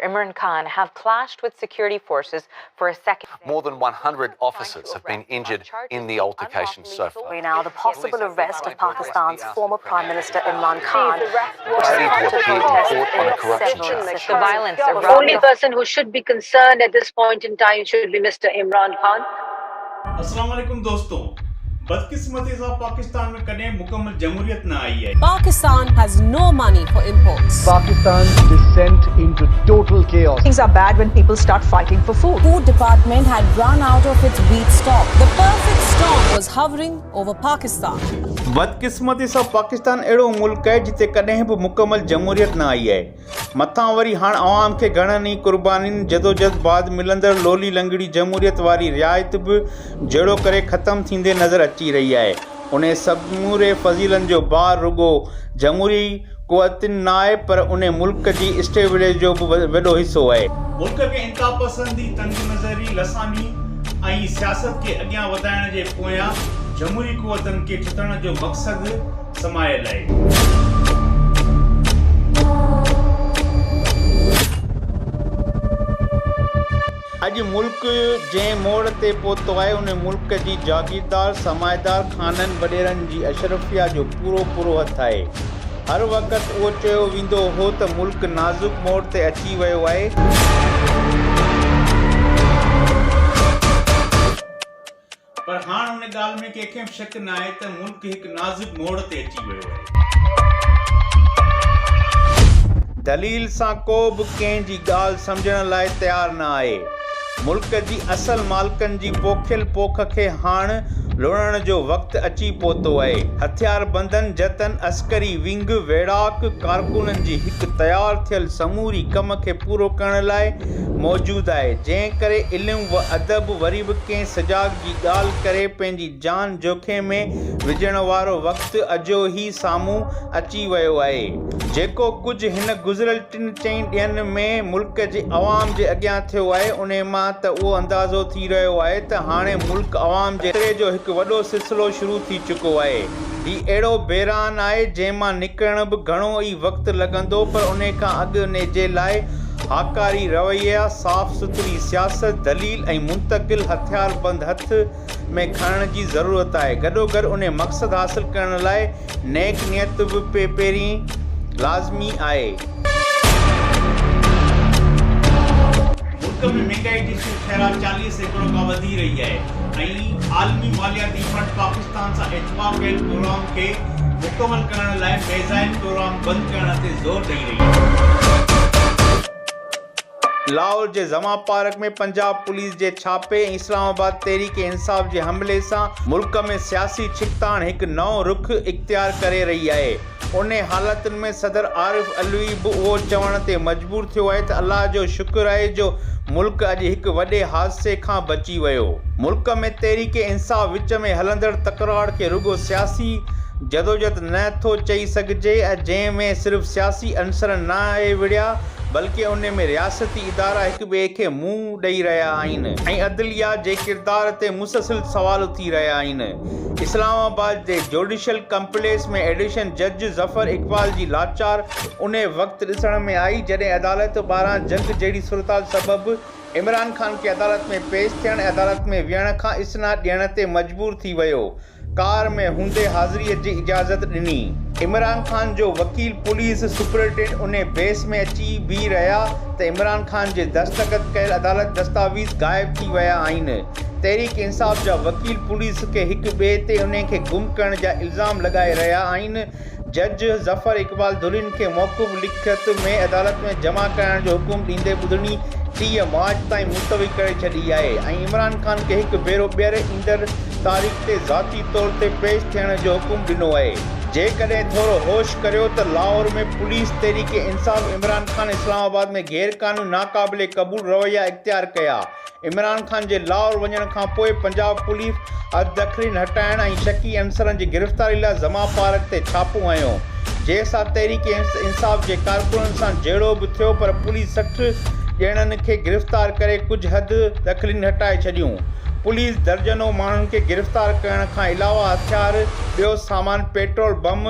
Imran Khan have clashed with security forces for a second. More than 100 officers have been injured in the altercation so far. Now, the possible arrest of Pakistan's former Prime Minister Imran Khan, which Ready has to prompted appear in protests court on a in corruption several charge. cities. The violence The erupted. only person who should be concerned at this point in time should be Mr. Imran Khan. اسلام عليڪم دوستو بدقسمتي سان پاڪستان ۾ ڪڏهن به مڪمل جمهوريت نه آئي آهي. Pakistan has no money for imports. Pakistan's descent into total chaos. Things are bad when people start fighting for food. Food department had run out of its wheat stock. The perfect storm was hovering over Pakistan. بدقسمتي سان پاڪستان اهڙو ملڪ آهي جتي ڪڏهن به مڪمل جمهوريت نه آئي آهي. مٿان وري هاڻ عوام کي گهڻن ئي قربانين، جدوجھد بعد ملندڙ لولي لنگڙي جمهوريت واري رعايت به جهڙو ڪري ختم ٿيندي نظر اچي رهي آهي. انهي سموري فضيلن جو بار رڳو جمهوري قوتن نه آهي پر انهي ملڪ جي اسٽيبلشمينٽ جو به وڏو حصو آهي. ملڪ کي انتهاپسندي، تنگ نظري، لساني ۽ سياست کي اڳيان وڌائڻ جي پويان جمهوري قوتن کي چٿڻ جو مقصد سمايل آهي. اڄ ملڪ جنهن موڙ تي پهتو آهي، ان ملڪ جي جاگيردار، سرمائيدار، خانن، وڏيرن جي اشرفيه جو پورو پورو هٿ آهي. هر وقت اهو چيو ويندو هو ته ملڪ نازڪ موڙ تي اچي ويو آهي. پر هاڻ ان ڳالهه ۾ ڪنهن کي به شڪ ناهي ته ملڪ هڪ نازڪ موڙ تي اچي ويو آهي. دليل سان ڪو به ڪنهن جي ڳالهه سمجهڻ لاء تيار نه آهي. ملڪ جي اصل مالڪن جي پوکيل پوک کي هاڻ لڻڻ جو وقت اچي پهتو آهي. هٿياربندن، جتن، عسڪري ونگ، ويڙهاڪ ڪارڪنن جي هڪ تيار ٿيل سموري ڪم کي پورو ڪرڻ لاء موجود آهي، جنهن ڪري علم و ادب وري به ڪنهن سجاڳ جي ڳالهه ڪري پنهنجي جان جوکي ۾ وجهڻ وارو وقت اجهو هي سامهون اچي ويو آهي. جيڪو ڪجهه هن گذريل ٽن چئن ڏينهن ۾ ملڪ جي عوام جي اڳيان ٿيو آهي، انهي مان ته اهو اندازو ٿي رهيو آهي ته هاڻي ملڪ عوام جي خطري جو هڪ وڏو سلسلو شروع ٿي چڪو آهي. هي اهڙو بحران آهي، جنهن مان نڪرڻ به گهڻو ئي وقت لڳندو پر انهي کان اڳ انهي جي لاء هاڪاري رويا، صاف سٿري سياست، دليل ۽ منتقل هٿياربند هٿ ۾ کڻڻ جي ضرورت آهي. گڏوگڏ انهي مقصد حاصل ڪرڻ لاء نيڪ نيت به پهرين لازمي آهي. ملڪ ۾ مهنگائي جي شرح 40% کان وڌي رهي آهي ۽ عالمي مالياتي فنڊ پاڪستان سان اتفاق ڪيل پروگرام کي مڪمل ڪرڻ لاء ميزائل پروگرام بند ڪرڻ تي زور ڏئي رهي آهي. لاهور جي زمان پارڪ ۾ پنجاب پوليس جي ڇاپي ۽ اسلام آباد تحريڪ انصاف جي حملي سان ملڪ ۾ سياسي ڇڪتاڻ هڪ نئون رخ اختيار ڪري رهي آهي. انهي حالتن ۾ صدر عارف علوي به اهو چوڻ تي مجبور ٿيو آهي ته الله جو شڪر آهي جو ملڪ اڄ هڪ وڏي حادثي کان بچي ويو. ملڪ ۾ تحريڪ انصاف وچ ۾ هلندڙ تڪرار کي رڳو سياسي جدوجهد نه ٿو چئي سگهجي جنهن ۾ صرف سياسي عنصر ناهي وڙهيا بلڪه ان ۾ رياستي ادارا هڪ ٻئي کي منهن ڏئي رهيا آهن ۽ عدليه جي ڪردار تي مسلسل سوال اٿي رهيا آهن. اسلام آباد جي جوڊيشل ڪمپليڪس ۾ ايڊيشن جج ظفر اقبال جي لاچار انهي وقت ڏسڻ ۾ آئي جڏهن عدالت ٻاهران جنگ جهڙي صورتحال سبب عمران خان کي عدالت ۾ پيش ٿيڻ ۽ عدالت ۾ ويهڻ کان استثنا ڏيڻ تي مجبور ٿي ويو. ڪار ۾ هوندي حاضريء جي اجازت ڏني. عمران خان جو وڪيل پوليس سپرنٽينڊنٽ انهي بحث ۾ اچي بيهي رهيا ته عمران خان جي دستخط ڪيل عدالت دستاويز غائب ٿي ويا آهن. تحريڪ انصاف جا وڪيل پوليس کي هڪ ٻئي تي انهي کي گم ڪرڻ جا الزام لڳائي رهيا آهن. جج ظفر اقبال ڌرين کي موقف لکت ۾ عدالت ۾ جمع ڪرائڻ جو حڪم ڏيندي ٻڌڻي 30 مارچ تائين ملتوي ڪري ڇڏي آهي ۽ عمران خان کي هڪ ڀيرو ٻيهر ايندڙ تاريخ تي ذاتي طور تي پيش ٿيڻ جو حڪم ڏنو آهي. جيڪڏهن ٿورو هوش ڪريو ته لاهور ۾ پوليس تحريڪ انصاف عمران خان اسلام آباد ۾ غيرقانوني ناقابل قبول رويا اختيار ڪيا. عمران خان جي لاهور وڃڻ کانپوء پنجاب پوليس حددخلين هٽائڻ ۽ شڪي عنصرن جي گرفتاري لاء زمان پارڪ تي ڇاپو هنيو جنهن سان تحريڪ انصاف جي ڪارڪنن سان جهيڙو به ٿيو پر پوليس 60 ڄڻن کي گرفتار ڪري ڪجهه حد دخلين هٽائي ڇڏيون. پوليس درجنون ماڻهن کي گرفتار ڪرڻ کان علاوه هٿيار، ٻيو سامان، پيٽرول بم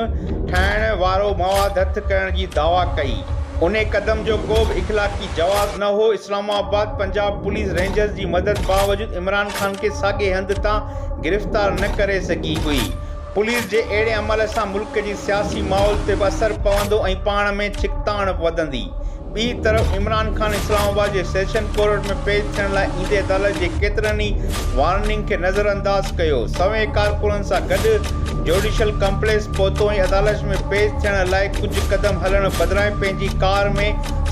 ٺاهڻ وارو مواد هٿ ڪرڻ جي دعويٰ ڪئي. انهي قدم جو ڪو به اخلاقي جواز نه هو. اسلام آباد پنجاب پوليس رينجرز جي مدد باوجود عمران خان کي ساڳئي هنڌ تان گرفتار نه ڪري سگهي هئي. پوليس جي اهڙي عمل سان ملڪ جي سياسي ماحول تي به اثر پوندو ۽ پاڻ ۾ ڇڪتاڻ وڌندي. ٻي طرف عمران خان اسلام آباد جي سيشن ڪورٽ ۾ پيش ٿيڻ لاء ايندي عدالت جي ڪيترن ئي وارننگ کي نظرانداز ڪيو، سوين ڪارڪنن سان گڏ جوڊيشل ڪمپليڪس پهتو ۽ عدالت ۾ پيش ٿيڻ لاء ڪجهه قدم هلڻ بدران پنهنجي ڪار ۾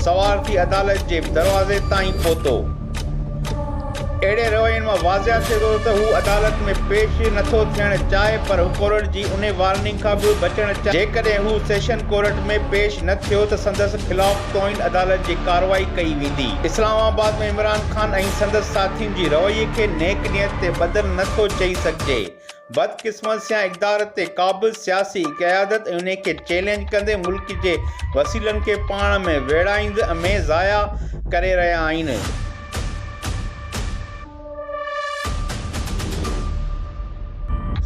سوار ٿي عدالت جي دروازي تائين پهتو. اهڙي روين مان واضح ٿئي ٿو ته هو عدالت ۾ پيش نٿو ٿيڻ چاهي پر هو ڪورٽ جي انهي وارننگ کان به بچڻ چاهي جيڪڏهن هو سيشن ڪورٽ ۾ پيش نه ٿيو ته سندس خلاف توهين عدالت جي ڪارروائي ڪئي ويندي. اسلام آباد ۾ عمران خان ۽ سندس ساٿين جي رويي کي نيڪ نيت تي ٻڌل نٿو چئي سگهجي. بدقسمت سان اقتدار تي قابض سياسي قيادت ۽ انهي کي چئلينج ڪندي ملڪ جي وسيلن کي پاڻ ۾ ويڙهائيند ۾ ضايع ڪري رهيا آهن.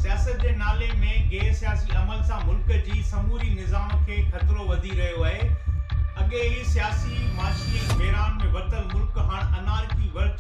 سياست جي نالي ۾ غير سياسي عمل سان ملڪ جي سموري نظام کي خطرو وڌي رهيو آهي. اڳي ئي سياسي، معاشي ۽ بحران ۾ ورتل ملڪ هاڻ انارڪي ورج.